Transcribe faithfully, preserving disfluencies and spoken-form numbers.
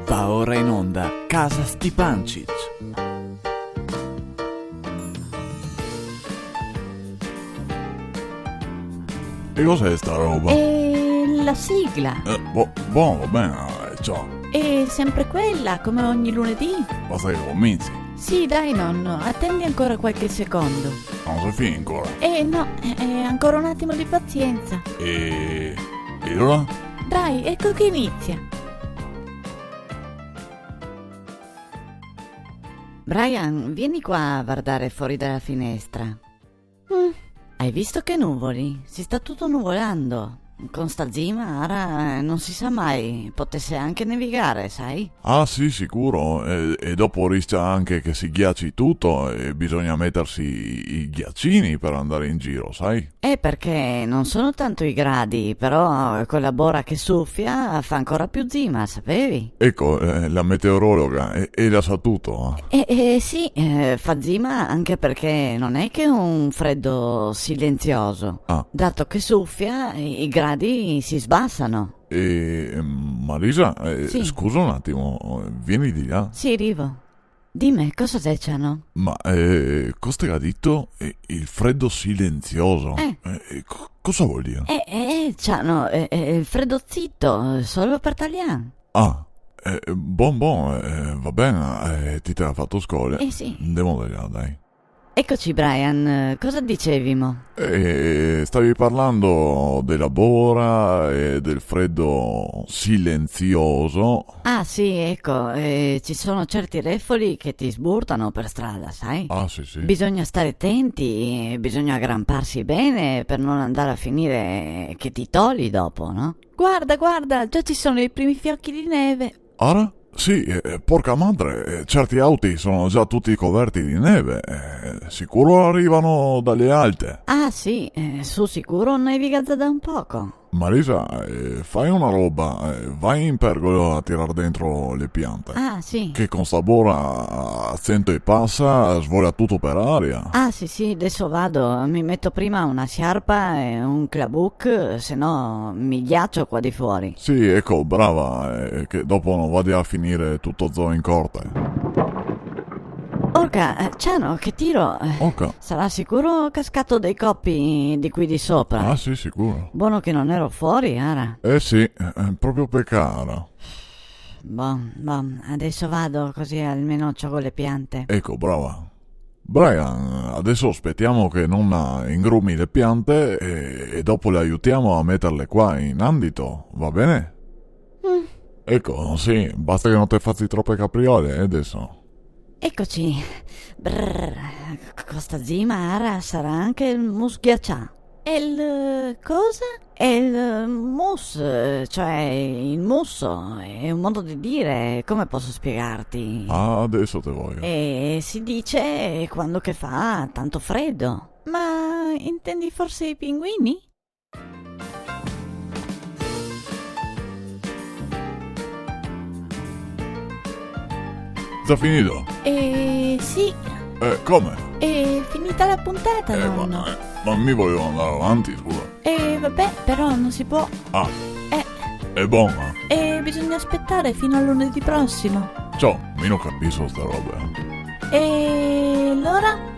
Va ora in onda Casa Stipancich. E cos'è sta roba? È la sigla. Eh, bo-, bon, va ben, eh, ciò. È sempre quella, come ogni lunedì. Basta che cominci. Sì, dai, nonno, attendi ancora qualche secondo. Ma non si finì ancora? Eh, no, eh, eh, ancora un attimo di pazienza. E, e ora? Dai, ecco che inizia. Brian, vieni qua a guardare fuori dalla finestra. Mm, hai visto che nuvoli? Si sta tutto nuvolando. Con sta zima, ara, eh, non si sa mai, potesse anche nevicare, sai? Ah, sì, sicuro. E, e dopo rischia anche che si ghiacci tutto e bisogna mettersi i, i ghiaccini per andare in giro, sai? Eh, perché non sono tanto i gradi, però con la bora che soffia fa ancora più zima, sapevi? Ecco, eh, la meteorologa, e, e la sa tutto, eh. Eh, eh, sì, eh, fa zima anche perché non è che un freddo silenzioso. Ah. Dato che soffia, i, i gradi si sbassano. E, Marisa, eh, sì, scusa un attimo, vieni di là. Sì, arrivo. Dime, cosa xe, Ciano? Ma, eh, cosa te ga dito? Eh, il freddo silenzioso? Eh. Eh, eh, co-, cosa vuol dire? Eh, eh, eh, Ciano, eh, eh, il freddo zitto, solo per talian. Ah, eh, bon, bon, eh, va ben, eh, ti te ga fato scole. Eh, sì. Andemo de là, dai. Eccoci, Brian, cosa dicevimo? Eh, stavi parlando della bora e del freddo silenzioso. Ah, sì, ecco, eh, ci sono certi refoli che ti sburtano per strada, sai? Ah, sì, sì. Bisogna stare attenti, bisogna aggrapparsi bene per non andare a finire che ti toli dopo, no? Guarda, guarda, già ci sono i primi fiocchi di neve. Ara? Sì, eh, porca madre, eh, certi auti sono già tutti coperti di neve, eh, sicuro arrivano dalle alte. Ah, sì, eh, su sicuro neviga già da un poco. Marisa, eh, fai una roba, eh, vai in pergola a tirar dentro le piante. Ah, sì. Che con sta bora a cento e passa svola tutto per aria. Ah, sì, sì, adesso vado, mi metto prima una sciarpa e un clabuc, se no mi ghiaccio qua di fuori. Sì, ecco, brava, eh, che dopo non vada a finire tutto zo in corte. Orca, eh, Ciano, che tiro! Eh, orca. Sarà sicuro cascato dai coppi di qui di sopra. Ah, sì, sicuro. Buono che non ero fuori, ara. Eh sì, eh, proprio pecà, ara. Bon, bon, adesso vado, così almeno ciogo le piante. Ecco, brava. Brian, adesso aspettiamo che nonna ingrumi le piante e, e dopo le aiutiamo a metterle qua in andito, va bene? Mm. Ecco, sì, basta che non te fazi troppe capriole, eh, adesso. Eccoci. Brrr, co sta zima, ara, sarà anche el mus ghiacià. El cosa? El mus, cioè il musso, è un modo di dire, come posso spiegarti? Ah, adesso te voglio. Eh, si dice quando che fa tanto freddo. Ma intendi forse i pinguini? Già finito? Eh, sì. Eh, come? È finita la puntata, eh, nonno. Ma, eh, ma mi volevo andare avanti, scusa. Eh, vabbè, però non si può. Ah. Eh. È buona. E bisogna aspettare fino a lunedì prossimo. Ciò, mi non capiso sta roba. E allora?